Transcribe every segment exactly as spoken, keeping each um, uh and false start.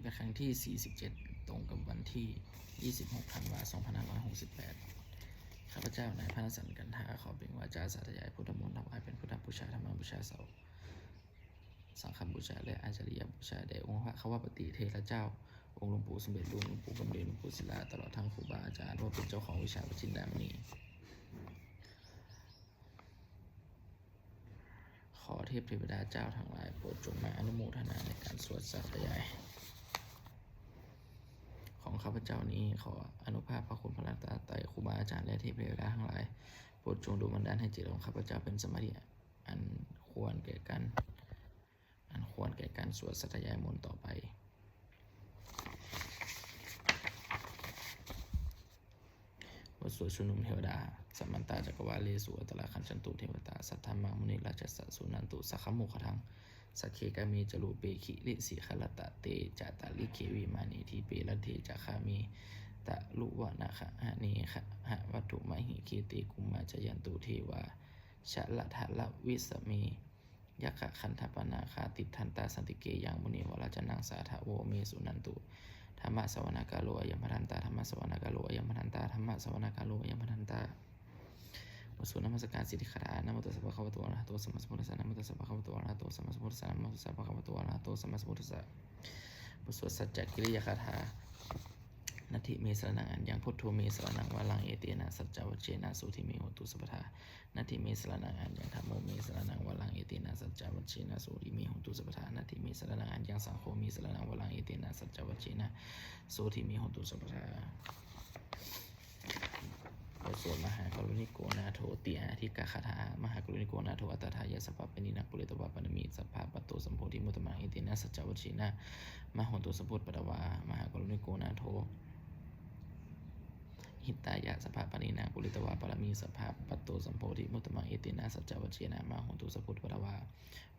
เป็นครั้งที่ 47 ตรงกับวันที่ 26 ธันวา 2568 ข้าพเจ้านายพระนสันกันทา ขอเปล่งวาจาสาธยายพุทธมนต์ถวายเป็นพุทธบูชา ธรรมบูชา สังฆบูชา และอาจาริยบูชาแด่องค์พระควัมปติเถระเจ้า องค์หลวงปู่สมเด็จลุง หลวงปู่บำเพ็ญ หลวงปู่ศิลา ตลอดทั้งครูบาอาจารย์ ผู้เป็นเจ้าของวิชาพระจินดามณี ขอเทพเทวดาเจ้าทั้งหลายโปรดจงมาอนุโมทนาในการสวดสาธยายของข้าพเจ้านี้ ขออานุภาพพระคุณพระรัตนตรัย ครูบาอาจารย์และเทพเทวดาทั้งหลาย โปรดจงดลบันดาลให้จิตของข้าพเจ้าเป็นสมาธิอันควรแก่การ อันควรแก่การสวดสาธยายมนต์ต่อไป บทสวดชุมนุมเทวดา Samantā cakkavāḷesu atrāgacchantu devatā, saddhammaṃ munirājassa suṇantu saggamokkhadaṃ. Sagge kāme ca rūpe girisikharataṭe cantalikkhe vimāne, dīpe raṭṭhe ca gāme taruvanagahane gehavatthumhi khette, bhummā cāyantu devā jalathalavisame yakkhagandhabbanāgā, tiṭṭhantā santike yaṃ munivaravacanaṃ sādhavo me suṇantu. Dhammassavanakālo ayambhadantā. Dhammassavanakālo ayambhadantā. Dhammassavanakālo ayambhadantā. บทสวดนมัสการสิทธิคาถา Namo tassa bhagavato arahato sammāsambuddhassa. Namo tassa bhagavato arahato sammāsambuddhassa. Namo tassa bhagavato arahato sammāsambuddhassa. บทสวดสัจจกิริยาคาถา Natthi me saraṇaṃ aññaṃ, buddho me saraṇaṃ varaṃ, etena saccavajjena sotthi me hotu sabbadā. Natthi me saraṇaṃ aññaṃ, dhammo me saraṇaṃ varaṃ, etena saccavajjena sotthi me hotu sabbadā. Natthi me saraṇaṃ aññaṃ, saṅgho me saraṇaṃ varaṃ, etena saccavajjena sotthi me hotu sabbadā. บทสวดมหาการุณิโกนาโถติอาทิกาคาถา Mahākāruṇiko nātho atthāya sabbapāṇinaṃ, pūretvā pāramī sabbā patto sambodhimuttamaṃ, etena saccavajjena mā hontu sabbupaddavā. Mahākāruṇiko nātho hitāya sabbapāṇinaṃ, pūretvā pāramī sabbā patto sambodhimuttamaṃ, etena saccavajjena mā hontu sabbupaddavā.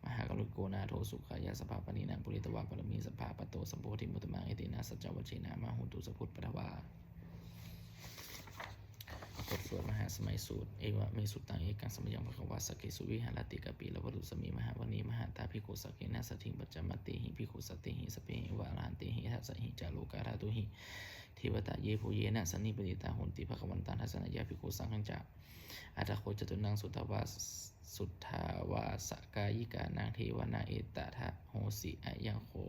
Mahākāruṇiko nātho sukhāya sabbapāṇinaṃ, pūretvā pāramī sabbā patto sambodhimuttamaṃ, etena saccavajjena mā hontu sabbupaddavā. บทสวดมหาสมัยสูตร Evaṃ me sutaṃ. Ekaṃ samayaṃ bhagavā sakkesu viharati kapilavatthusmiṃ mahāvane mahatā bhikkhusaṅghena saddhiṃ pañcamattehi bhikkhusatehi sabbeheva arahantehi, dasahi ca lokadhātūhi devatā yebhuyyena sannipatitā honti bhagavantaṃ dassanāya bhikkhusaṅghañca. Atha kho catunnaṃ suddhāvā- suddhāvāsakāyikānaṃ devānaṃ etadahosi: Ayaṃ kho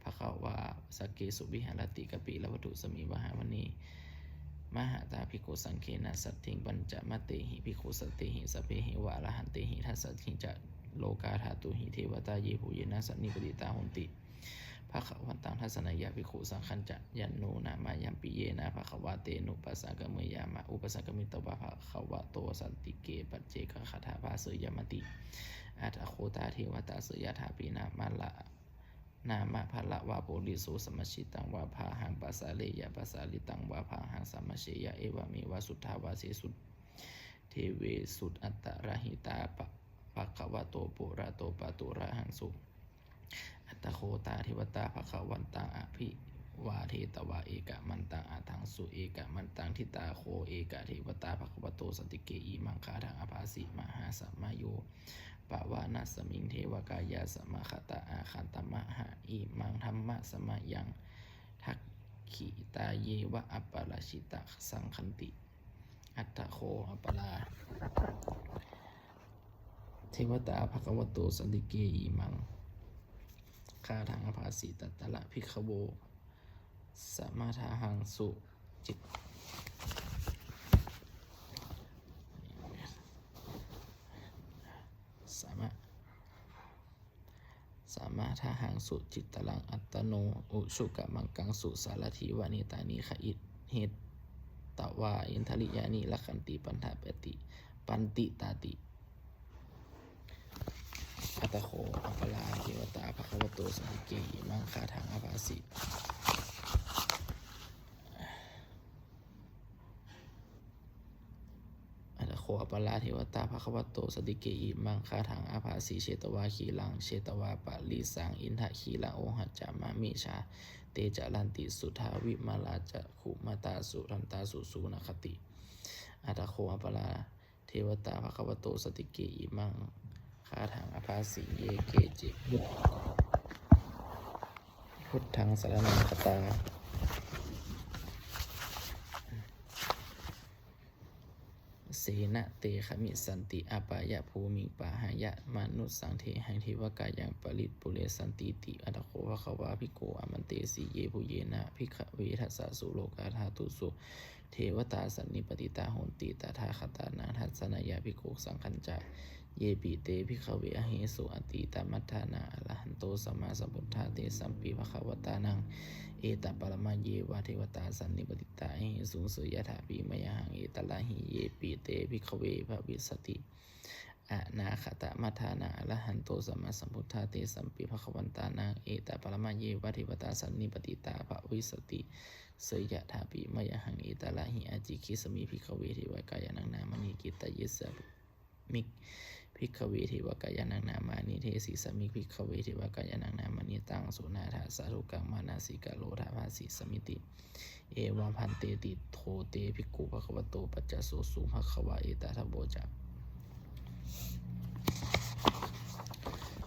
bhagavā sakkesu viharati kapilavatthusmiṃ mahāvane mahatā bhikkhusaṅghena saddhiṃ pañcamattehi bhikkhusatehi sabbeheva arahantehi, dasahi ca lokadhātūhi devatā yebhuyyena sannipatitā honti bhagavantaṃ dassanāya bhikkhusaṅghañca. Yannūna mayampi yena bhagavā tenupasaṅkameyyāma, upasaṅkamitvā bhagavato santike paccekagāthā bhāseyyāmāti. Atha kho tā devatā seyyathāpi nāma balavā puriso sammiñjitaṃ vā bāhaṃ pasāreyya, pasāritaṃ vā bāhaṃ sammiñjeyya, evameva suddhāvāsesu devesu antarahitā bhagavato purato pāturahaṃsu. Atha kho tā devatā bhagavantaṃ abhivādetvā ekamantaṃ aṭṭhaṃsu. Ekamantaṃ ṭhitā kho ekā devatā bhagavato santike imaṃ gāthaṃ abhāsi: Mahāsamayo pavanasmiṃ, devakāyā samāgatā; āgatamha imaṃ dhammasamayaṃ, dakkhitāyeva aparājitasaṅghanti. Atha kho aparā devatā bhagavato santike imaṃ gāthaṃ abhāsi: Tatra bhikkhavo samādahaṃsu cit- samā- samādahaṃsu cittaraṃ attano ujukamakaṃsu, sārathīva nettāni gahetvā indriyāni rakkhanti paṇḍitāti. Atha kho aparā devatā bhagavato santike imaṃ gāthaṃ abhāsi: Atha kho aparā devatā bhagavato santike imaṃ gāthaṃ abhāsi: Chetvā khīlaṃ chetvā palighaṃ, indakhīlaṃ ūhacca manejā; te caranti suddhā vimalā, cakkhumatā sudantā susunāgāti. Atha kho aparā devatā bhagavato santike imaṃ gāthaṃ abhāsi: Ye keci bhut- Buddhaṃ saraṇaṃ gatāse na te gamissanti apāyabhūmiṃ, pahāya mānusaṃ dehaṃ devakāyaṃ paripūressantīti. Atha kho bhagavā bhikkhū āmantesi: Yebhuyyena bhikkhave dasasu lokadhātūsu devatā sannipatitā honti tathāgatānaṃ dassanāya bhikkhusaṅghañca. Yepi te bhikkhave ahesuṃ atītamaddhānaṃ arahanto sammāsambuddhā, tesampi bhagavantānaṃ etaparamāyeva devatā sannipatitā ahesuṃ, seyyathāpi mayhaṃ etarahi. Yepi te bhikkhave bhavissati anāgatamaddhānaṃ arahanto sammāsambuddhā, tesampi bhagavantānaṃ etaparamāyeva devatā sannipatitā bhavissati, seyyathāpi mayhaṃ etarahi. Ācikkhissāmi bhikkhave devakāyānaṃ nāmāni, kittayissāmi bhikkhave devakāyānaṃ nāmāni, desissāmi bhikkhave devakāyānaṃ nāmāni. Taṃ suṇātha sādhukaṃ manasikarotha bhāsissāmīti. Evaṃ bhanteti kho te bhikkhū bhagavato paccassosuṃ. Bhagavā etadavoca: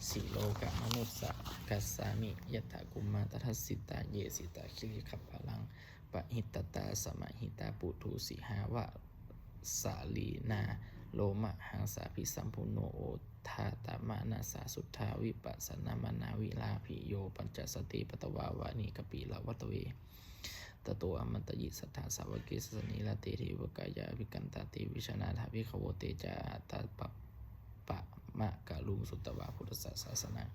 Silokamanukassāmi, yattha bhummā tadassitā, ye sitā girigabbharaṃ, pahitattā samāhitā. Puthū sīhāva sallīnā, lomahaṃsābhisambhuno, odātamanasā suddhā, vippasannamanāvilā. Bhiyyo pañcasate ñatvā, vane kāpilavatthave, tato āmantayi satthā, sāvake sāsane rate. Devakāyā abhikkantā, te vijānātha bhikkhavo. Te ca ātappamakaruṃ, sutvā buddhassa sāsanaṃ,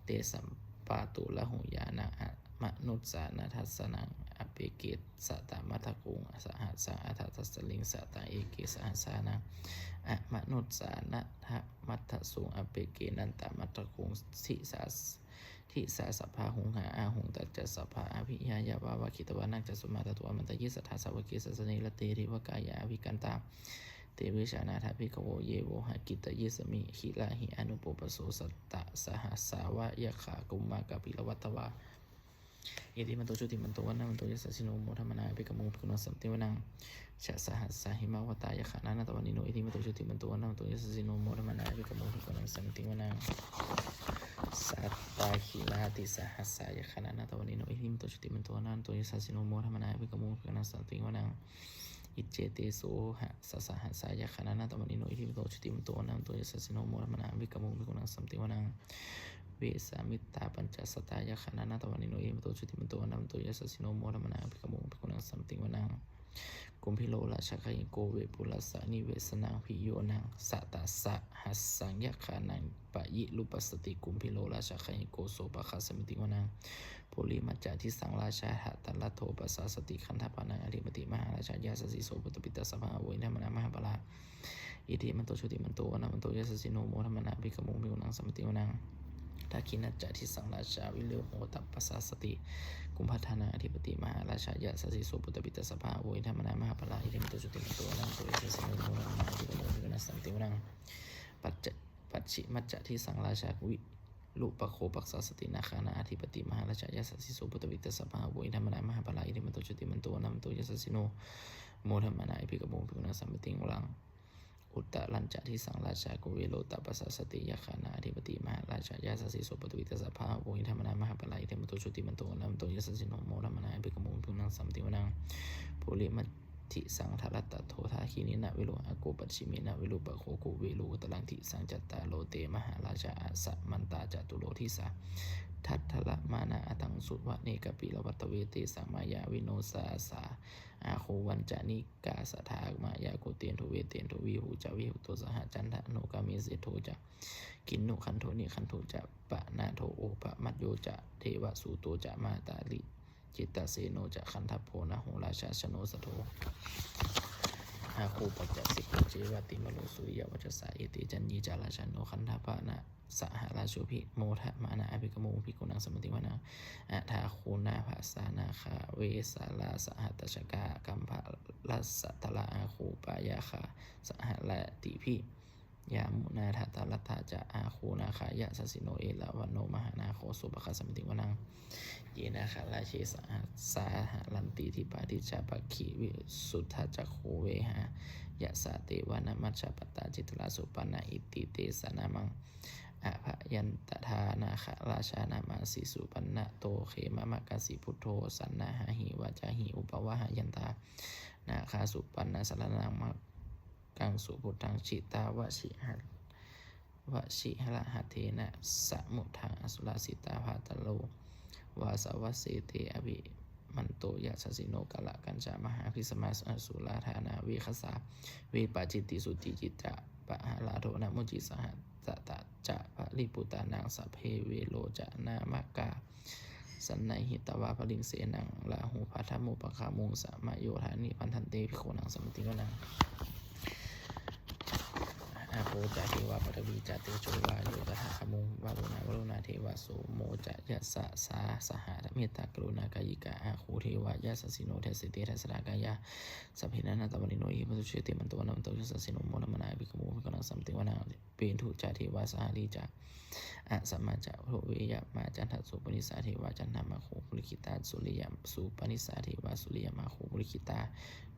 tesampāturahu ñāṇaṃ, amanussāna dassanaṃ. Appeke satamaddakkhuṃ, sahassaṃ atha dassariṃ, sataṃ eke sahassānaṃ, amanussānamaddasuṃ. Appekenantamaddakkhuṃ, disā sabbā huñhā, ahuṃ tañca sabbā abhiññāya, vavakkhitvāna cakkhumā, tato āmantayi satthā, sāvake sāsane rate. Devakāyā abhikkantā, te vijānātha bhikkhavo, ye vohaṃ kittayissāmi, girāhi anupubbaso. Sattasahassā va yakkhā, bhummā kāpilavatthavā, iddhimanto jutimanto, vaṇṇavanto yasassino, modamānā abhikkāmuṃ, bhikkhūnaṃ samitiṃ vanaṃ. Chasahassā hemavatā, yakkhā nānattavaṇṇino, iddhimanto jutimanto, vaṇṇavanto yasassino, modamānā abhikkāmuṃ, bhikkhūnaṃ samitiṃ vanaṃ. Sātāgirā tisahassā, yakkhā nānattavaṇṇino, iddhimanto jutimanto, vaṇṇavanto yasassino, modamānā abhikkāmuṃ, bhikkhūnaṃ samitiṃ vanaṃ. Iccete soḷasasahassā, yakkhā nānattavaṇṇino, iddhimanto jutimanto, vaṇṇavanto yasassino, modamānā abhikkāmuṃ, bhikkhūnaṃ samitiṃ vanaṃ. Vessāmittā pañcasatā, yakkhā nānattavaṇṇino, iddhimanto jutimanto, vaṇṇavanto yasassino, modamānā abhikkāmuṃ, bhikkhūnaṃ samitiṃ vanaṃ. Kumbhīro rājagahiko, vepullassa nivesanaṃ, bhiyyo naṃ satasahassaṃ, yakkhānaṃ payirupāsati, kumbhīro rājagahiko, sopāga samitiṃ vanaṃ. Purimañca disaṃ rājā, dhataraṭṭho pasāsati, gandhabbānaṃ ādhipati, mahārājā yasassi so. Puttāpi tassa bahavo, indanāmā mahabbalā, iddhimanto jutimanto, vaṇṇavanto yasassino, modamānā abhikkāmuṃ, bhikkhūnaṃ samitiṃ vanaṃ. Dakkhiṇañca disaṃ rājā, virūḷho tappasāsati, kumbhaṇḍānaṃ ādhipati, mahārājā yasassi so. Puttāpi tassa bahavo, indanāmā mahabbalā, iddhimanto jutimanto, vaṇṇavanto yasassino, modamānā abhikkāmuṃ, bhikkhūnaṃ samitiṃ vanaṃ. Pacca- pacchimañca disaṃ rājā, virūpakkho pasāsati, nāgānaṃ ādhipati, mahārājā yasassi so. Puttāpi tassa bahavo, indanāmā mahabbalā, iddhimanto jutimanto, vaṇṇavanto yasassino, modamānā abhikkāmuṃ, bhikkhūnaṃ samitiṃ vanaṃ. Uttarañca disaṃ rājā, kuvero tappasāsati, yakkhānaṃ ādhipati, mahārājā yasassi so. Puttāpi tassa bahavo, indanāmā mahabbalā, iddhimanto jutimanto, vaṇṇavanto yasassino, modamānā abhikkāmuṃ, bhikkhūnaṃ samitiṃ vanaṃ. Purimaṃ disaṃ dhataraṭṭho, dakkhiṇena virūḷhako, pacchimena virūpakkho, kuvero uttaraṃ disaṃ. Cattāro te mahārājā, asamantā caturo disā, daddallamānā aṭṭhaṃsu, vane kāpilavatthave. Tesaṃ māyāvino dāsā, āgū vañcanikā saṭhā, māyā kuṭeṇḍu veṭeṇḍu, viṭū ca viṭuṭo saha, candano kāmesu middho ca, kinnughaṇḍu nighaṇḍu ca, panādo opamañño ca, devasūto ca mātali, cittaseno ca gandhabbo, naḷorājā janosabho. Āgū pañcasikho ceva, timbarū suriyavacchasā, ete caññe ca rājāno, gandhabbā saha rājubhi, modamānā abhikkāmuṃ, bhikkhūnaṃ samitiṃ vanaṃ. Athāgū nābhasā nāgā, vesālā sahatacchakā, kambalassatarā āgū, pāyāgā saha ñātibhi, yāmunā dhataraṭṭhā ca, āgū nāgā yasassino, erāvaṇo mahānāgo, sopāga samitiṃ vanaṃ. Ye nāgarāje sahasā haranti, dibbā dijā pakkhi visuddhacakkhū, vehāyasā te vanamajjhapattā, citrā supaṇṇā iti tesa nāmaṃ. abhayantadā nāgarājānamāsi. Supaṇṇato khemamakāsi buddho saṇhāhi vācāhi upavhayantā nāgā supaṇṇasaraṇamakaṃsu buddhaṃ jitā vajirahatthena samuddaṃ asurā sitā. Bhātaro vāsavassete abhimanto yasassino kālakañjā mahābhismā asurā dānaveghasā vepacitti sucitti ca pahārādo namucī saha. Satañca baliputtānaṃ sabbe verocanāmakā sannayhitvā baliṃ senaṃ rāhubhaddamupāgamuṃ samayodāni bhaddante bhikkhūnaṃ samitiṃ vanaṃ. Āpo ca devā paṭhavī ca tejo vāyo tadāgamuṃ varuṇā vāruṇā devā somo ca yasasā saha mettākaruṇākāyikā āgū devā yasassino dasete dasadhā kāyā sabbe nānattavaṇṇino iddhimanto jutimanto vaṇṇavanto yasassino modamānā abhikkāmuṃ bhikkhūnaṃ samitiṃ vanaṃ. Veṇḍū ca devā sahalī ca asamā ca duve yamā candassūpanisā devā candamāgū purakkhitā suriyasūpanisā devā suriyamāgū purakkhitā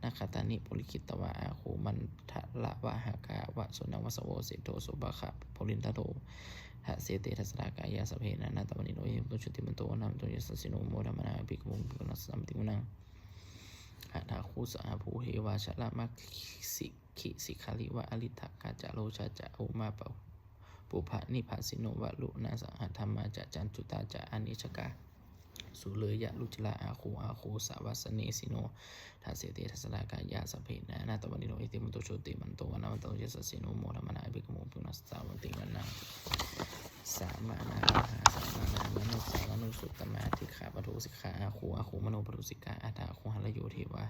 nakkhattāni purakkhitvā āgū mandavalāhakā vasūnaṃ vāsavo seṭṭho sopāga purindado dasete dasadhā kāyā sabbe nānattavaṇṇino iddhimanto jutimanto vaṇṇavanto yasassino modamānā abhikkāmuṃ bhikkhūnaṃ samitiṃ vanaṃ. Athāgū sahabhū devā jalamaggisikhāriva ariṭṭhakā ca rojā ca ummāpupphanibhāsino varuṇā sahadhammā ca accutā ca anejakā sūleyyarucirā āgū āgū sāvajjānīsino dasete dasadhā kāyā sabbe nānattavaṇṇino iddhimanto jutimanto vaṇṇavanto yasassino modamānā abhikkāmuṃ bhikkhūnaṃ samitiṃ vanaṃ. Samānā mahāsamānā mānusā mānusuttamā sikkhāpado sikkhā āgū āgū manopadūsikā. Athāgū harayo devā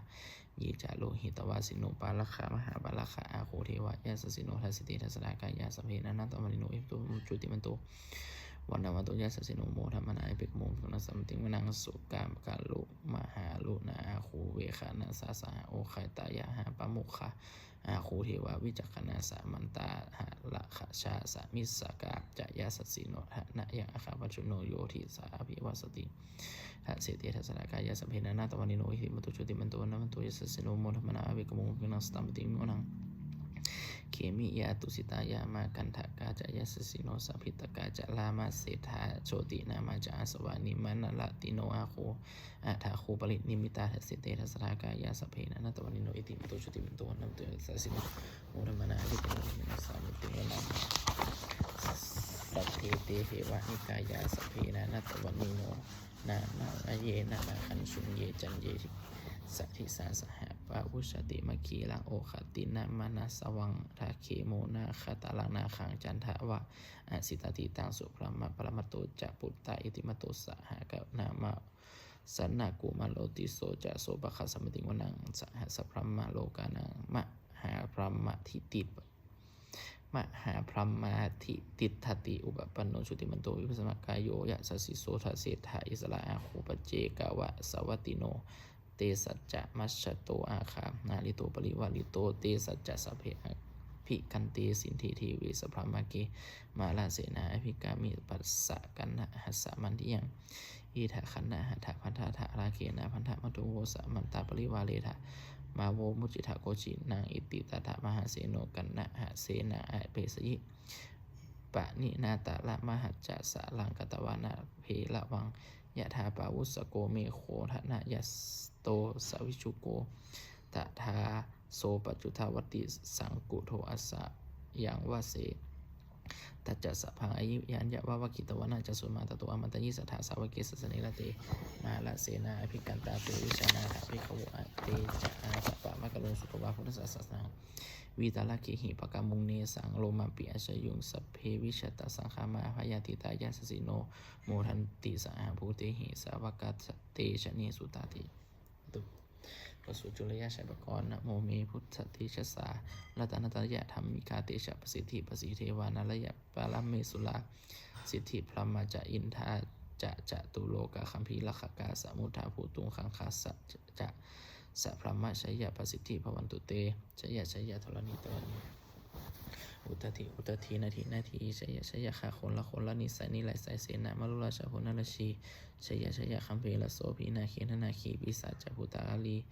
ye ca lohitavāsino pāragā mahāpāragā āgū devā yasassino dasete dasadhā kāyā sabbe nānattavaṇṇino iddhimanto jutimanto vaṇṇavanto yasassino modamānā abhikkāmuṃ bhikkhūnaṃ samitiṃ vanaṃ. Sukkā karumhā aruṇā āgū veghanasā saha odātagayhā pāmokkhā āgū devā vicakkhaṇā samantā hāragajā missakā ca yasassino thanayaṃ āga pajjunno yo disā abhivassati dasete dasadhā kāyā sabbe nānattavaṇṇino iddhimanto jutimanto vaṇṇavanto yasassino modamānā abhikkāmuṃ bhikkhūnaṃ samitiṃ vanaṃ. Khemiyā tusitā yāmā kaṭṭhakā ca yasassino lambitakā ca lāmaseṭṭhā jotināmā ca āsavā nimmānaratino āgū athāgū paranimmitā dasete dasadhā kāyā sabbe nānattavaṇṇino iddhimanto jutimanto vaṇṇavanto yasassino modamānā abhikkāmuṃ bhikkhūnaṃ samitiṃ vanaṃ. Saṭṭhete devanikāyā sabbe nānattavaṇṇino nānattayena āgañchuṃ ye caññe sadisā saha pavutthajātimakkhīlaṃ oghatiṇṇamanāsavaṃ dakkhemoghataraṃ nāgaṃ candaṃva asitātitaṃ. Subrahmā paramatto ca puttā iddhimato saha nāma sanaṅkumāro tisso ca sopāga samitiṃ vanaṃ. Sahassabrahmalokānaṃ mahābrahmābhitiṭṭhati mahābrahmābhitiṭṭhati upapanno jutimanto vippasannaṃ kāyo yasassiso dasettha issarā āgū paccekavasavattino. Tesañca majjhato āgā hārito parivārito tesañca sabbe abhikkante sinde deve sabrahmake mārasenā abhikkāmi passa kaṇhassa mandiyaṃ. Idha gaṇhatha bandhatha rāgena bandhamatthu vo samantā parivāretha mā vo muñcittha koci naṃ. Iti tattha mahāseno kaṇhasenaṃ apesayi. Pāṇinā talamāhacca saraṃ katvāna bheravaṃ yathā pāvussako megho thanayanto savijjuko tadā so paccudāvatti saṅkuddho asayaṃvase. Tañca sabbaṃ abhiññāya vavakkhitvāna cakkhumā tato āmantayi satthā sāvake sāsane rate. Mārasenā abhikkantā te vijānātha bhikkhavo te ca ātappamakaruṃ sutvā buddhassa sāsanaṃ vītarāgehi pakkāmuṃ nesaṃ lomampi iñjayuṃ. Sabbe vijitasaṅgāmā bhayātītā yasassino modanti saha bhūtehi sāvakā te janesutāti. บทสวดจุลชัยปกรณ์ Namo me buddhatejassā ratanattayadhammikā tejapasiddhi pasīdevā nārāyaparamesurā siddhibrahmā ca indā ca catulokā gambhīrakkhakā samuddā bhūtuṃ gaṅgā ca sabrahmajayapasiddhi bhavantu te. Jaya jaya dharaṇītale. Udadhi udadhī, nadī nadī, jaya jaya gagonlagonlanissai, niraissai senamāro, rājabala narajī, jaya jaya gambhīrasobhī, nāgendanāgī, pisācabhūtakālī,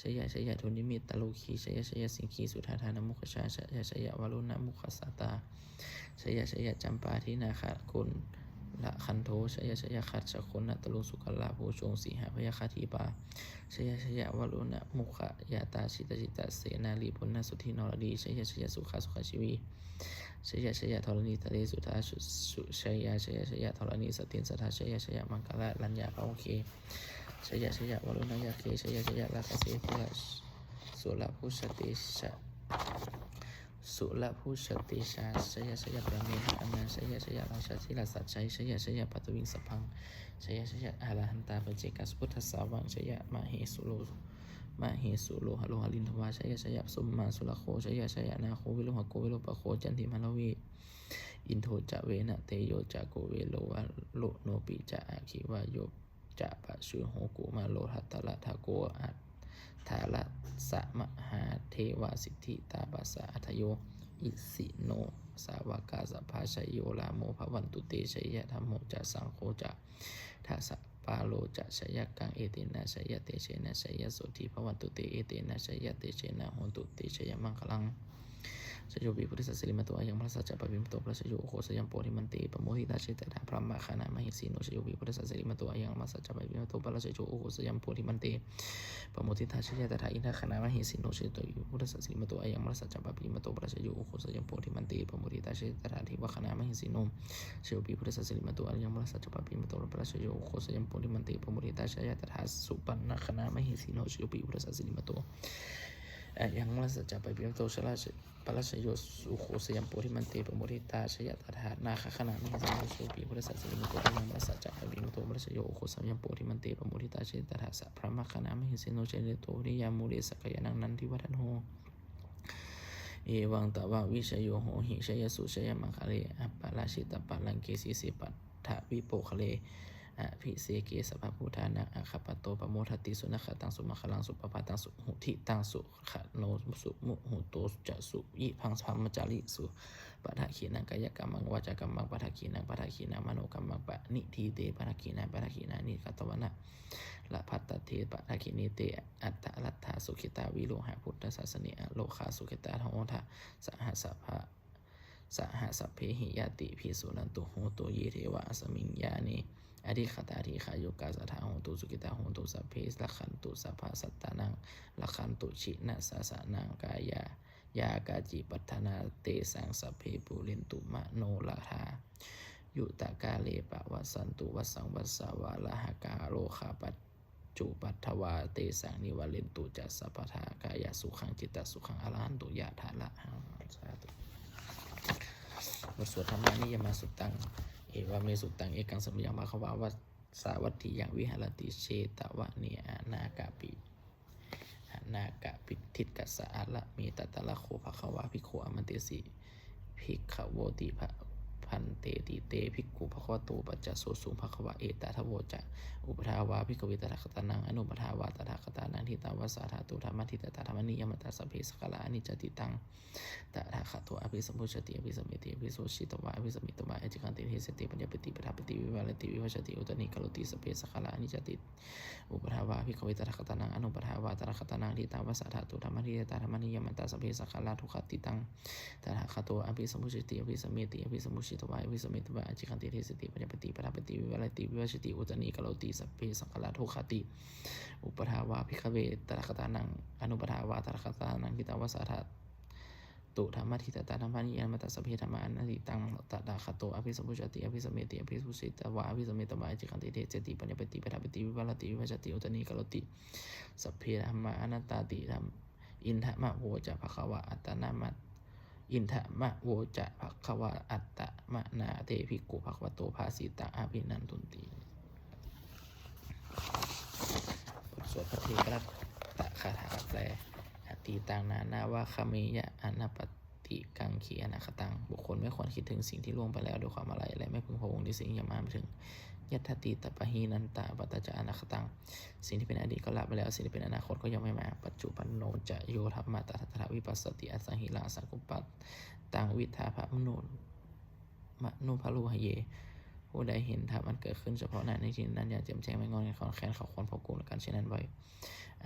jaya jaya dunnimittarogī, jaya jaya siṅgīsudādānamukhajā, jaya jaya varuṇamukhasātrā, jaya jaya campādināgagonlaganthok, jaya jaya gajjagonnatarumsukarabhujaṅgasīhabyagghadīpā, jaya jaya varuṇamukhayātrā, jita jita senārī puna sudhī naradī, jaya jaya sukhā sukhā jīvī, jaya jaya dharaṇītale sudā sujayā, jaya jaya dharaṇī santin sadā, jaya jaya maṅkararājayakkhe, jaya jaya varuṇayakkhe, jaya jaya rakkhase surabhujatejā, surabhujatejā, jaya jaya brahmendagaṇā, jaya jaya rājādhirājasājjai, jaya jaya paṭhaviṃ sabbaṃ, jaya jaya arahantā paccekabuddhasāvaṃ, jaya mahesuro mahesuro haro harindevā, jaya jaya somasurakkho, jaya jaya nāgo viruḷhako virūpakkho candimā ravi, indo ca venateyyo ca kuvero varuṇopi ca, aggi vāyo ca pājuṇho kumāro dhataraṭṭhako, aṭṭhārasa mahādevā siddhitāpasa-ādayo, isino sāvakā sabbā jayo rāmo bhavantu te, jaya dhammo ca saṅgho ca dasapālo ca jayakaṃ, etena jayatejena jayasotthī bhavantu te, etena jayatejena hotu te jayamaṅgalaṃ. Jayopi buddhassa sirīmato ayaṃ, mārassa ca pāpimato parājayo, ugghosayaṃ bodhimaṇḍe pamoditā, jaya tadā brahmagaṇā mahesino. Jayopi buddhassa sirīmato ayaṃ, mārassa ca pāpimato parājayo, ugghosayaṃ bodhimaṇḍe pamoditā, jaya tadā indagaṇā mahesino. Jayopi buddhassa sirīmato ayaṃ, mārassa ca pāpimato parājayo, ugghosayaṃ bodhimaṇḍe pamoditā, jaya tadā devagaṇā mahesino. Jayopi buddhassa sirīmato ayaṃ, mārassa ca pāpimato parājayo, ugghosayaṃ bodhimaṇḍe pamoditā, jaya tadā supaṇṇagaṇā mahesino. Jayopi buddhassa sirīmato ayaṃ, mārassa ca pāpimato parājayo, ugghosayaṃ bodhimaṇḍe pamoditā, jaya tadā nāgagaṇā mahesino. Jayopi buddhassa sirīmato ayaṃ, mārassa ca pāpimato parājayo, ugghosayaṃ bodhimaṇḍe pamoditā, jaya tadā sabrahmagaṇā mahesino. Jayanto bodhiyā mūle sakyānaṃ nandivaḍḍhano, evaṃ tvaṃ vijayo hohi jayassu jayamaṅgale, aparājitapallaṅke sīse paṭhavipokkhare, abhiseke sabbabuddhānaṃ aggappatto pamodati. Sunakkhattaṃ sumaṅgalaṃ supabhātaṃ suhuṭṭhitaṃ, sukhaṇo sumuhutto ca suyiṭṭhaṃ brahmacārisu, padakkhiṇaṃ kāyakammaṃ vācākammaṃ padakkhiṇaṃ, padakkhiṇaṃ manokammaṃ paṇidhī te padakkhiṇā, padakkhiṇāni katvāna labhantatthe padakkhiṇe. Te atthaladdhā sukhitā viruḷhā buddhasāsane, arogā sukhitā hotha saha sabbe saha sabbehi ñātibhi. Suṇantu bhonto ye devā asmiṃ ṭhāne adhigatā, dīghāyukā sadā hontu, sukhitā hontu sabbe, rakkhantu sabbasattānaṃ, rakkhantu jinasāsanaṃ. Kāyā yā kāci patthanā tesaṃ sabbe pūrentu manorathā, yuttakāle pavassantu vassaṃ vassā valāhakā. Rogā cupaddavā tesaṃ nivārentu ca sabbadā, kāyasukhaṃ cittasukhaṃ arahantu yathārahaṃ. Sādhu. บทสวด Dhammaniyāmasuttaṃ. Evaṃ me sutaṃ. Ekaṃ samayaṃ bhagavā sāvatthiyaṃ viharati jetavane anāthapi anāthapiṇḍikassa ārāme. Tatra kho bhagavā bhikkhū āmantesi bhikkhavoti. Bhadanteti te bhikkhū bhagavato paccassosuṃ. Bhagavā etadavoca. Uppādā vā bhikkhave tathāgatānaṃ anuppādā vā tathāgatānaṃ, ṭhitā va sā dhātu dhammaṭṭhitatā dhammaniyāmatā sabbe saṅkhārā aniccāti. Taṃ tathāgato abhisambujjhati abhisameti, abhisambujjhitvā abhisametvā ācikkhati deseti paññapeti paṭṭhapeti vivarati vibhajati uttānīkaroti sabbe saṅkhārā aniccāti. Uppādā vā bhikkhave tathāgatānaṃ anuppādā vā tathāgatānaṃ, ṭhitā va sā dhātu dhammaṭṭhitatā dhammaniyāmatā sabbe saṅkhārā dukkhāti. Taṃ tathāgato abhisambujjhati abhisameti, abhisambujjhitvā abhisametvā ācikkhati deseti paññapeti paṭṭhapeti vivarati vibhajati uttānīkaroti sabbe saṅkhārā dukkhāti. Uppādā vā bhikkhave tathāgatānaṃ anuppādā vā tathāgatānaṃ, ṭhitā va sā dhātu dhammaṭṭhitatā dhammaniyāmatā sabbe dhammā anattā. Taṃ tathāgato abhisambujjhati abhisameti, abhisambujjhitvā abhisametvā ācikkhati deseti paññapeti paṭṭhapeti vivarati vibhajati uttānīkaroti sabbe dhammā anattāti. Idamavoca bhagavā. Attanāma Idamavoca bhagavā. Attamanā te bhikkhū bhagavato bhāsitaṃ abhinandunti. บทสวดภัทเทกรัตตคาถาแปล Atītaṃ nānvāgameyya, anāgatamapi ติกังขีอนาคตัง บุคคลไม่ควรคิดถึงสิ่งที่ล่วงไปแล้วด้วยความอาลัย และไม่พึงพะวงในสิ่งที่ยังมาไม่ถึง Yathātītaṃ pahīnantaṃ appattañca anāgataṃ สิ่งที่เป็นอดีตก็ละไปแล้ว สิ่งที่เป็นอนาคตก็ยังไม่มา Paccuppanno ca yo dhammaṃ tattha tattha vipassati, asaṃhiraṃ asaṅkuppaṃ taṃ viddhā manubrūhaye. ผู้ใดเห็นธรรมอันเกิดขึ้นเฉพาะหน้าในที่นั้นอย่างแจ่มแจ้ง ไม่ง่อนแง่นคลอนแคลน เขาควรพอกพูนอาการเช่นนั้นไว้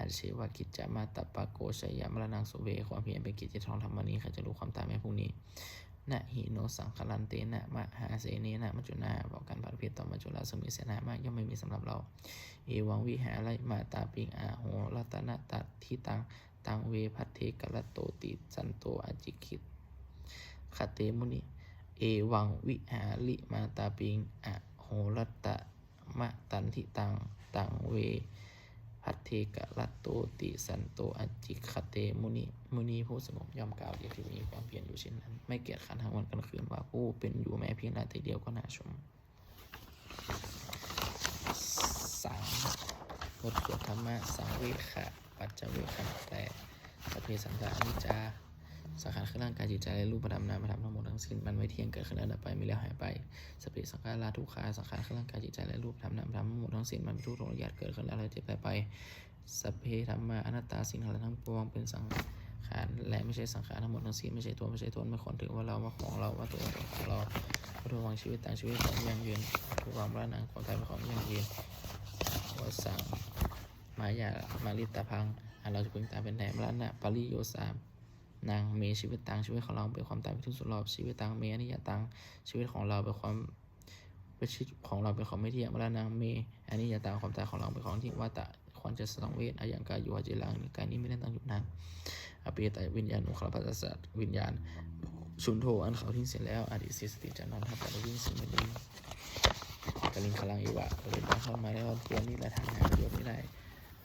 Ajjeva kiccamātappa ko jaññā maraṇaṃ suve. ความเพียรเป็นกิจที่จะต้องทำวันนี้ ใครจะรู้ความตายแม้พรุ่งนี้ Na hi no saṅgarantena mahāsenena maccunā. เพราะการผัดเพี้ยนต่อมัจจุราชซึ่งมีเสนามาก ย่อมไม่มีสำหรับเรา Evaṃvihārimātāpiṃ ahorattamatanditaṃ, taṃ ve bhaddekarattoti santo ācikkhate muni. Evaṃvihārimātāpiṃ ahorattamatanditaṃ, taṃ ve bhaddekarattoti santo ācikkhate muni. มุนีผู้สงบย่อมกล่าวเดียวที่มีความเพียรอยู่เช่นนั้น ไม่เกียจคร้านทั้งวันกลางคืน ว่าผู้เป็นอยู่แม้เพียงราตรีเดียวก็น่าชม สัง บทสวดธรรมะสังเวคปัจจเวกขณะแปล Sabbe saṅkhārā aniccā. สังขารคือร่างกายจิตใจและรูปธรรมนามธรรมทั้งหมดทั้งสิ้น มันไม่เที่ยง เกิดขึ้นแล้วดับไป มีแล้วหายไป Sabbe saṅkhārā dukkhā. สังขารคือร่างกายจิตใจและรูปธรรมนามธรรมทั้งหมดทั้งสิ้น มันเป็นทุกข์ทรยศ เกิดขึ้นแล้วแล้วเจ็บหายไป Sabbe dhammā anattā. สิ่งทั้งหลายทั้งปวงเป็นสังขารและไม่ใช่สังขาร ทั้งหมดทั้งสิ้นไม่ใช่ตัวไม่ใช่ตน ไม่ควรถือว่าเรา ว่าของเรา ว่าตัวตนของเรา Buddho vaṃ jīvitaṃ. ชีวิตของเรายั่งยืน Maraṇo ca maraṇaṃ. ความตายเป็นของยั่งยืน Avassaṃ māyā maritabbaṃ. อันเราจะพึงตายเป็นแท้ Maraṇapariyosānaṃ me jīvitaṃ. ชีวิตของเราเป็นความตายเป็นที่สุดรอบ Jīvitaṃ me aniyataṃ. ชีวิตของเราเป็นความ ชีวิตของเราเป็นของไม่เที่ยง Maraṇaṃ me aniyataṃ. ความตายของเราเป็นของที่ Vata ควรจะสังเวช Ayaṃ kāyo aciraṃ. นี้กายนี้ไม่ได้ตั้งอยู่นาน Apetaviññāṇo. คลาปราศจากวิญญาณ Chuḍḍho. อันเขาทิ้งเสียแล้ว Adhisessati. จะนอนทับ Paṭhaviṃ. ซึ่งแผ่นดิน Kaliṅgaraṃ iva. ประดุจดังท่อนไม้และท่อนเกวียน Niratthaṃ. หาประโยชน์มิได้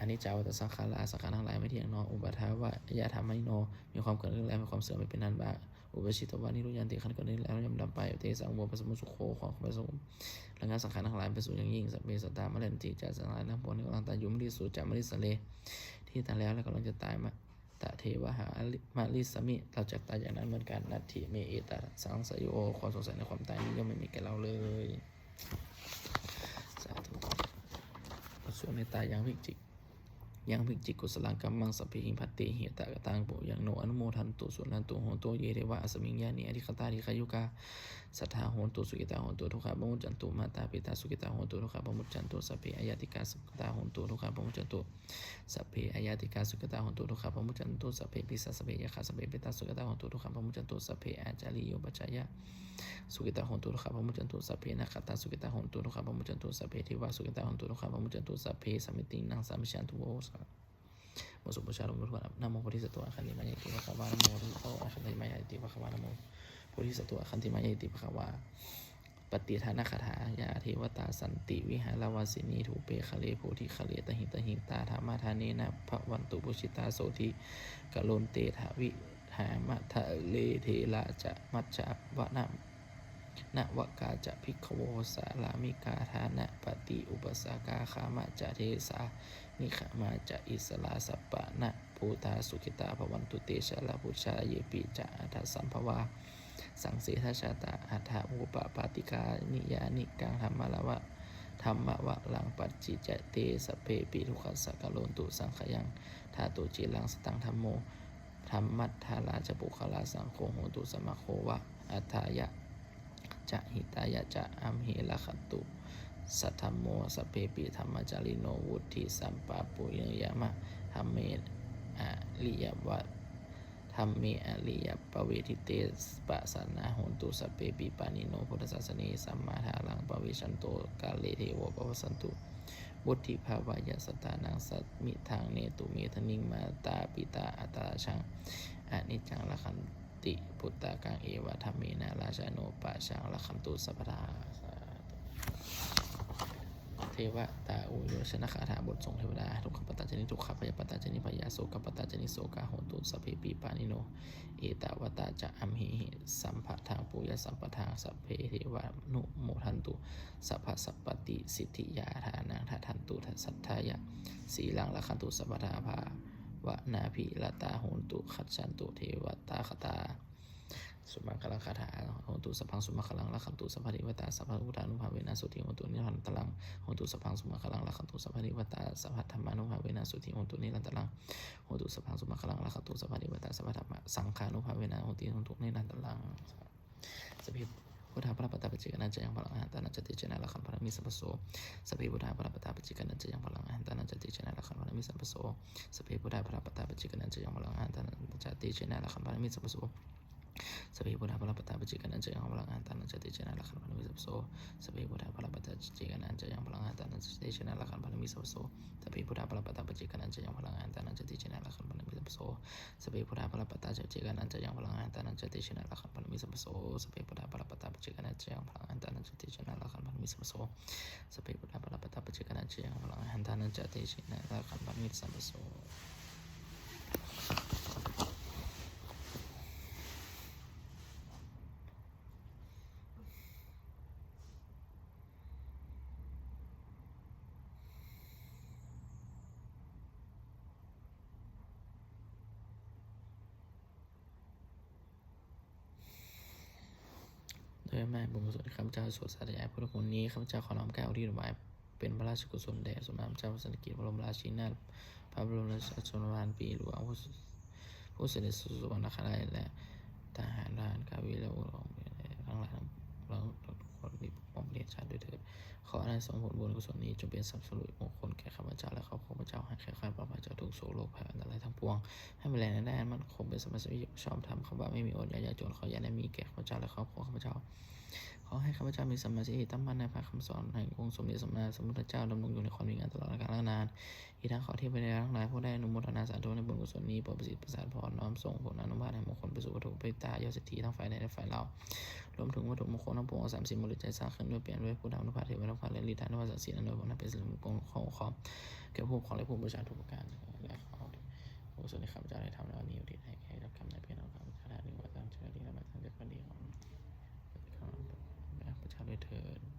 Aniccā vata saṅkhārā. สังขารทั้งหลายไม่เที่ยงหนอ Uppādavayadhammino. มีความเกิดขึ้นแล้วมีความเสื่อมไปเป็นอันมาก Uppajjitvā nirujjhanti. ครั้นเกิดขึ้นแล้วย่อมดับไป Tesaṃ vūpasamo sukho. ความสงบระงับสังขารทั้งหลายเป็นสุขอย่างยิ่ง Sabbe sattā maranti ca. สัตว์ทั้งหลายทั้งปวงนี้กำลังตายอยู่ Mariṃsu ca marissare. ที่ตายแล้วและกำลังจะตาย Tathevāhaṃ marissāmi. เราจะตายอย่างนั้นเหมือนกัน Natthi me ettha saṃsayo. ความสงสัยในความตายนี้ย่อมไม่มีแก่เราเลย สาธุ บทสวดเมตตายัง Yaṃ kiñci Yaṃ kiñci kusalaṃ kammaṃ sabbehi katehi tadakkataṃ puññaṃ no anumodantu suṇantu bhonto ye devā asmiṃ ṭhāne adhigatā dīghāyukā sadā hontu sukhitā hontu dukkhā pamuccantu. Mātāpitā sukhitā hontu dukkhā pamuccantu. Sabbe āyatikaṃ sukhitā hontu dukkhā pamuccantu. Sabbe āyatikaṃ sukhitā hontu dukkhā pamuccantu. Sabbe pisā sabbe yakkhā sabbe petā sukhitā hontu dukkhā pamuccantu. Sabbe ācariyupajjhāyā sukhitā hontu dukkhā pamuccantu. Sabbe nakkhattā sukhitā hontu dukkhā pamuccantu. Sabbe devā sukhitā hontu dukkhā pamuccantu. Sabbe sampattīnaṃ samijjhantu vo. Namo bodhisatto āgantimāya iti bhagavā. Namo bodhisatto āgantimāya iti bhagavā. Namo bodhisatto āgantimāya iti bhagavā. Pattidānagāthā. Yā devatā santi vihāravāsinī thūpe ghare bodhighare tahiṃ tahiṃ, tā dhammadānena bhavantu pūjitā sotthiṃ karontedha vidhāmadhare. Therā ca majjhā navakā ca bhikkhavo, sārāmikā dānapatī upāsakā, gāmā ca desā nigamā ca issarā, sappāṇabhūtā sukhitā bhavantu te. Jalābujā yepi ca aṇḍasambhavā, saṃsedajātā athavopapātikā, niyyānikaṃ dhammavaraṃ paṭicca te, sabbepi dukkhassa karontu saṅkhayaṃ. Ṭhātu ciraṃ sataṃ dhammo, dhammaddharā ca puggalā, saṅgho hotu samaggo va, atthāya ca hitāya ca. Amhe rakkhatu saddhammo, sabbepi dhammacārino, vuḍḍhisampāpuṇeyyāma dhamme ariyappa dhamme ariyappavedite, pasannā hontu sabbepi pāṇino buddhasāsane, sammā dhāraṃ pavecchanto kāle devo pavassatu, vuḍḍhibhāvāya sattānaṃ samiddhaṃ netu medaniṃ. Mātā pitā atrajaṃ aniccaṃ, rakkhanti puttakaṃ, eva dhammena rājāno, pajaṃ rakkhantu sabbadā. Devatāuyyojanagāthā. บทส่งเทวดา Dukkhappattā ca niddukkhā, bhayappattā ca nibbhayā, sokappattā ca nissokā, hontu sabbepi pāṇino. Ettāvatā ca amhehi, sambhataṃ puññasampadaṃ, sabbe devānumodantu, sabbasampattisiddhiyā. Dānaṃ dadantu saddhāya, sīlaṃ rakkhantu sabbadā, bhāvanābhiratā hontu, gacchantu devatāgatā. sumaṅgalagāthā. Hotu sabbaṃ sumaṅgalaṃ, rakkhantu sabbadevatā, sabbabuddhānubhāvena sotthī hontu nirantaraṃ. Hotu sabbaṃ sumaṅgalaṃ, rakkhantu sabbadevatā, sabbadhammānubhāvena sotthī hontu nirantaraṃ. Hotu sabbaṃ sumaṅgalaṃ, rakkhantu sabbadevatā, sabbadhammasaṅghānubhāvena sotthī hontu nirantaraṃ. Sabbe buddhā balappattā paccekānañca yaṃ balaṃ arahantānañca tejena rakkhaṃ bandhāmi sabbaso. Sabbe buddhā balappattā paccekānañca yaṃ balaṃ arahantānañca tejena rakkhaṃ bandhāmi sabbaso. Sabbe buddhā balappattā paccekānañca yaṃ balaṃ arahantānañca tejena rakkhaṃ bandhāmi sabbaso. Sabbe buddhā balappattā paccekānañca yaṃ balaṃ arahantānañca tejena rakkhaṃ bandhāmi sabbaso. Sabbe buddhā balappattā paccekānañca yaṃ balaṃ arahantānañca tejena rakkhaṃ bandhāmi sabbaso. Sabbe buddhā balappattā paccekānañca yaṃ balaṃ arahantānañca tejena rakkhaṃ bandhāmi sabbaso. Sabbe buddhā balappattā paccekānañca yaṃ balaṃ arahantānañca tejena rakkhaṃ bandhāmi sabbaso. Sabbe buddhā balappattā paccekānañca yaṃ balaṃ arahantānañca tejena rakkhaṃ bandhāmi sabbaso. Sabbe buddhā balappattā paccekānañca yaṃ balaṃ arahantānañca tejena rakkhaṃ bandhāmi sabbaso. ด้วยแม่บุญกุศลที่ข้าพเจ้าสวดสาธยายพุทธคุณนี้ ข้าพเจ้าขอน้อมเกล้าอุทิศถวายเป็นพระราชกุศลแด่สมเด็จพระเจ้าพระสันติกิติ์ พระบรมราชินีนาถ พระบรมราชชนนีพันปีหลวง ผู้เสด็จสู่สวรรคาลัย และทหารทหารกาวีและอุดมทั้งหลายทั้งปวงทุกคนที่ปกป้องประเทศชาติด้วยเถิด ขออานิสงส์ผลบุญกุศลนี้จงเป็นทรัพย์สิริมงคลแก่ข้าพเจ้าและครอบครัวข้าพเจ้า ให้แคล้วคลาดปลอดภัยจากทุกข์โศกโรคภัยอันตรายทั้งปวง ให้มีแหล่งรายได้อันมั่นคง เป็นสมาชิกชอบธรรม คำว่าไม่มีอดอยากยากจน ขออย่าได้มีแก่ข้าพเจ้าและครอบครัวข้าพเจ้า ขอให้ข้าพเจ้ามีสัมมาทิฏฐิตั้งมั่นในพระคำสอนแห่งองค์สมเด็จสัมมาสัมพุทธเจ้า ดำรงอยู่ในความดีงามตลอดกาลนาน อีกทั้งขอเทพเทวดาทั้งหลายผู้ได้อนุโมทนาสาธุในบุญกุศลนี้ โปรดประสิทธิ์ประสาทพร น้อมส่งผลอานุภาพแห่งมงคลไปสู่วัตถุพระตายอดเศรษฐีทั้งฝ่ายในและฝ่ายเรา รวมถึงวัตถุมงคลทั้งปวง สามสิ่งบริจาคสร้างขึ้นด้วยเปี่ยมด้วยพุทธานุภาพ เทวานุภาพ และฤทธานุภาพ ศักดิ์สิทธิ์อันโดยผลนั้นเป็นสิริมงคลของ แก่ผู้ครองและผู้บูชาทุกประการ และขอบุญกุศลที่ข้าพเจ้าได้ทำในวันนี้อุทิศให้แก่เจ้ากรรมนายเวรของข้าพเจ้า ทั้งหนึ่งว่าตั้งใจดีและไม่ตั้งใจก็ดี ของข้าพเจ้าด้วยเถิด